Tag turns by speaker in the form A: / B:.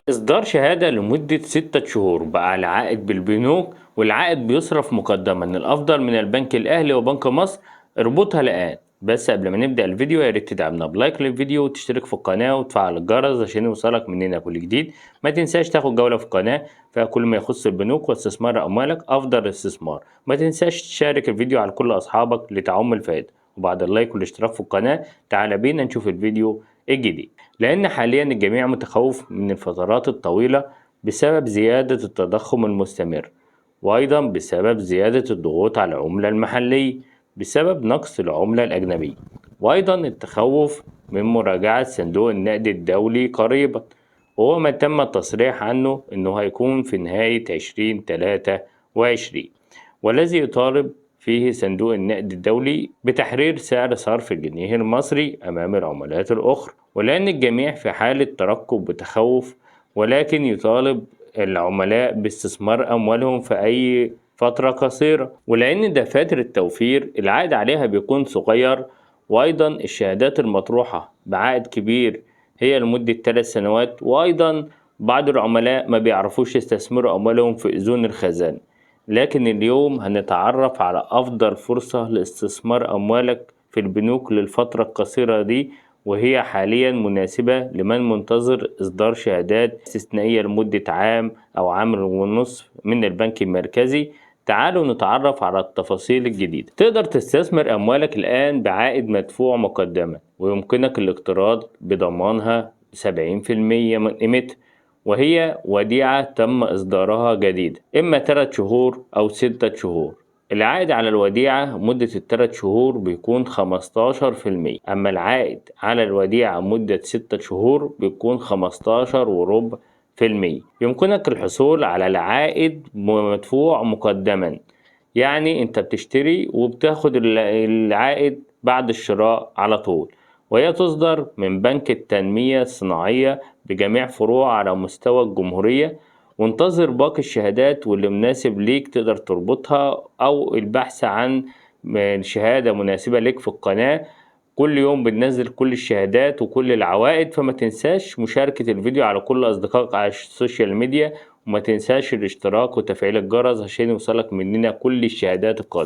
A: إصدار شهادة لمدة 6 شهور بقى العائد بالبنوك، والعائد بيصرف مقدما. الأفضل من البنك الأهلي وبنك مصر. اربطها الآن. بس قبل ما نبدأ الفيديو يا ريت تدعمنا بلايك للفيديو وتشترك في القناة وتفعل الجرس عشان يوصلك مننا كل جديد. ما تنساش تاخد جولة في القناة فيها كل ما يخص البنوك واستثمار أموالك أفضل استثمار. ما تنساش تشارك الفيديو على كل أصحابك لتعم الفائدة. وبعد اللايك والاشتراك في القناة تعال بينا نشوف الفيديو الجديد. لأن حاليا الجميع متخوف من الفترات الطويلة بسبب زيادة التضخم المستمر، وأيضا بسبب زيادة الضغوط على العملة المحلية بسبب نقص العملة الأجنبية، وأيضا التخوف من مراجعة صندوق النقد الدولي قريبا، وهو ما تم التصريح عنه أنه هيكون في نهاية 2023، والذي يطالب فيه صندوق النقد الدولي بتحرير سعر صرف الجنيه المصري أمام العملات الأخرى. ولأن الجميع في حالة ترقب وتخوف، ولكن يطالب العملاء باستثمار أموالهم في أي فترة قصيرة، ولأن دفاتر التوفير العائد عليها بيكون صغير، وأيضا الشهادات المطروحة بعائد كبير هي لمدة 3 سنوات، وأيضا بعض العملاء ما بيعرفوش يستثمروا أموالهم في أذون الخزانة. لكن اليوم هنتعرف على أفضل فرصة لاستثمار أموالك في البنوك للفترة القصيرة دي، وهي حاليا مناسبة لمن منتظر إصدار شهادات استثنائية لمدة عام أو عام ونصف من البنك المركزي. تعالوا نتعرف على التفاصيل الجديدة. تقدر تستثمر أموالك الآن بعائد مدفوع مقدما، ويمكنك الاقتراض بضمانها 70% من قيمتها، وهي وديعة تم إصدارها جديد، إما 3 شهور أو 6 شهور. العائد على الوديعة مدة ال3 شهور بيكون 15%، أما العائد على الوديعة مدة 6 شهور بيكون 15.25%. يمكنك الحصول على العائد مدفوع مقدما، يعني أنت بتشتري وبتاخد العائد بعد الشراء على طول، وهي تصدر من بنك التنمية الصناعية بجميع فروع على مستوى الجمهورية. وانتظر باقي الشهادات، واللي مناسب ليك تقدر تربطها أو البحث عن شهادة مناسبة ليك في القناة. كل يوم بننزل كل الشهادات وكل العوائد، فما تنساش مشاركة الفيديو على كل أصدقائك على السوشيال ميديا، وما تنساش الاشتراك وتفعيل الجرس عشان يوصلك مننا كل الشهادات القادمة.